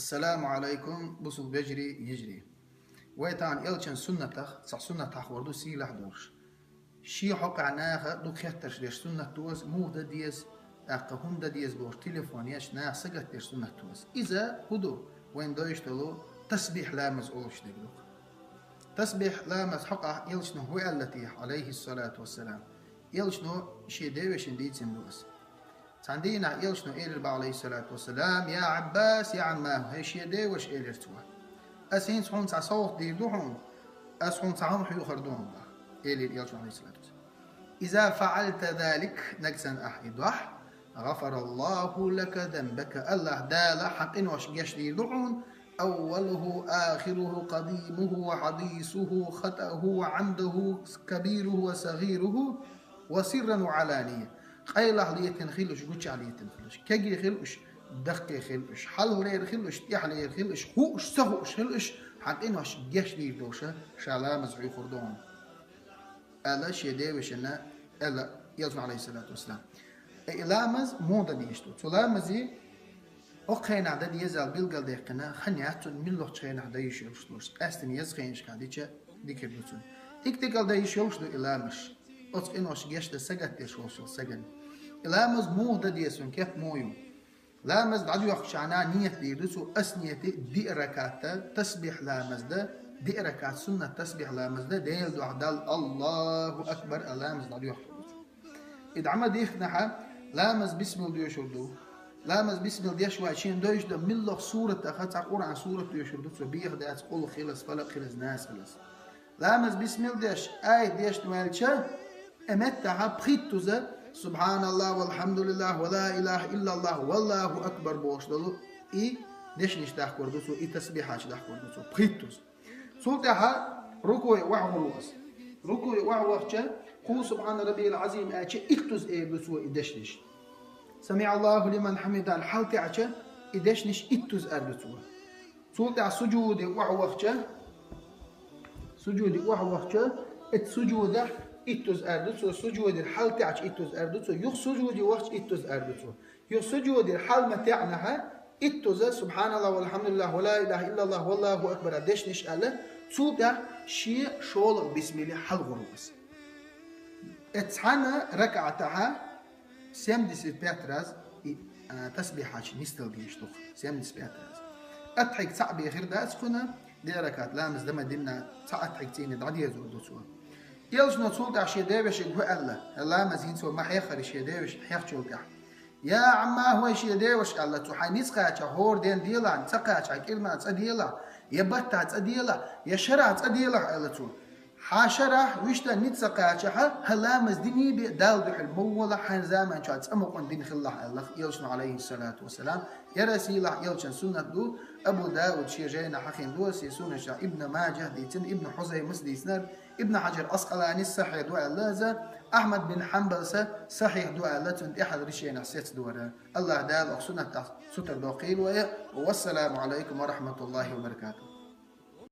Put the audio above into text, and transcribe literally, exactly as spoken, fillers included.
Ассаламу алайкум, бусулба вежарий, йижарий. Вай тахана Элчан суннатах, цхьа суннат хьахор ду сийлахь долуш. Шен хьокъехь наха дукха хеттарш деш суннат ду аса, муха дан деза, тӀаккха хӀунда дан деза бохуш телефон еш наха сагатдеш суннат ду аса. Иза хӀун ду? Вайна дойуш долу тасбихь ламаз олуш дерг ду. Тасбихь ламаз хьокъехь Элчано хӀун аьлла техьа, алайхиссалату вассалам? Элчано шен девешина дийцина ду аса. Цхьана дийнахь Элчано элира бах, алайхиссалату вассалам: «Я Ӏаббас, я Ӏаммаху, хӀей шен деваша», — элира цо. «Аса хӀинца хьуна цхьа совгӀат дийр ду хьуна, аса хьуна цхьа хӀума хьоьхур ду хьуна», — элира Элчано, алайхиссалату вассалам. «Иза фаӀалта залик», нагахь санна ахь и дохь, «гӀафараллаху лака занбака», Аллахь Дала хьан къинош гечдийр ду хьуна, «аввалуху, ахируху, къадимуху, хьадисуху, хатауху, Ӏамдуху, кабируху ва сагӀируху, ва сирран ва Ӏалания». Къайлах летина хилуш, гучахь летина хилуш, кегий хилуш, даккхий хилуш, хьалхалера хилуш, тӀаьхьалера хилуш, хууш, ца хууш хилуш, хьан къинош гечдийр долуш ша ламаз хьоьхур ду хьуна, аьлла шен девешина, аьлла Элчано, алайхиссалату вассалам. И ламаз муха дан дезаш ду? Цу ламазе хӀокху хенахь дан дезал билгалдаьккхина хан яц цунна, муьлххачу хенахь дан йиш йолуш долуш. Къаьсттина еза хенашкахь дича дика ду цунна. Дика-дикал дан йиш йолуш ду и ламазаш, оцу къинош гечдан сагатдеш волчу стагана. И ламаз муха дан деза, цуьнан кеп муха ю? Ламаз дӀадоьхкучу хенахь нийят дийр ду цо, аса нийят ди, диъ ракаӀат тасбихь ламаз дан, диъ ракаӀат суннат тасбихь ламаз дан, Делан дуьхьа Далла «Аллаху акбар» аьлла ламаз дӀадоьхкур ду цо. И дӀа ма дихкинехь, ламаз бисмилла доьшур ду. Ламаз бисмилла деш вац, шена дойуш дан муьлххачу суратах цхьа Къуръан сурат доьшур ду цо, беха дац, къулхӀу хилаза, фалакъ хилаза, нас хилаза. Ламаз бисмилла деш, аят дешна ваьлча, и меттахь пхийттаза «Субханаллах, валхьамдулиллах, ва ла илаха иллаллах, валлаху акбар» бохуш долу и дешнаш дахкор ду цо, и тасбихьаш дахкор ду цо, пхийттаза. Цул тӀаьхьа рукуе охьагӀур ву аса. Рукуе охьавахча, кху «Субхана раббиял Ӏазим» аьлча, иттаза эр ду цо и дешнаш. «СамиӀаллаху лиман хьамидаху» хьалатаьӀча, и дешнаш иттаза эр ду цо. Цул тӀаьхьа сужуде охьавахча, сужуде охьавахча, эцу сужудехь иттаза эр ду цо, сужудера хьалатаьӀча иттаза эр ду цо, юха сужуде вахча иттаза эр ду цо. Юха сужудера хьала ма таьӀнехь, иттаза «Субханаллах, валхьамдулиллах, ва ла илаха иллаллах, валлаху акбар» дешнаш аьлла, цул тӀаьхьа шен шолгӀа бисмилла хьалагӀур ву аса. Эцу цхьана ракаӀатехь семьдесят пять раз и, а, тасбихьаш нисдала дезаш ду-кх, семьдесят пять раз. Аттахьият цхьаъ бен хир дац кхунна, диъ ракаӀат ламаз дан ма динна, цхьа аттахьият цӀийне дӀадезар ду цо. Элчано цул тӀаьхьа шен девешига хӀун аьлла, ламаз хӀинца ма хьеххара шен девешина хьехначул тӀаьхьа: «Я Ӏаммаху, хӀей шен деваша», — аьлла цо, — «хьайн ницкъ кхачахь хӀора ден делахь, ца кхачахь кӀирнах цӀа делахь, я баттахь цӀа делахь, я шарахь цӀа делахь», — аьлла цо. «Хьан шарахь, вуьшта ницкъ ца кхачахь, хьан ламаз диний бен Далла дуьхьал ма волахь, хьайн заманчохь цӀа мукъана дина хилалахь», — аьлла Элчано, алайхиссалату вассалам. Я Расулуллах, Элчан суннат ду, Абу Дауд шен жайнахь хьахийна ду, шен сунанашкахь, Ибн Маджахь дийцина, Ибн Хузаймас дийцинарг, Ибн Хьаджар Ӏаскъаланис сахьихь ду аьлла иза, Ахьмад бин Хьанбалса сахьихь ду аьлла, цуьнан тӀаьхьа ришенах сецна ду хӀара. Аллахь Дала оха суннатах сутара доккхийла вай. Вассаламу алайкум ва рахматуллахи ва баракатух.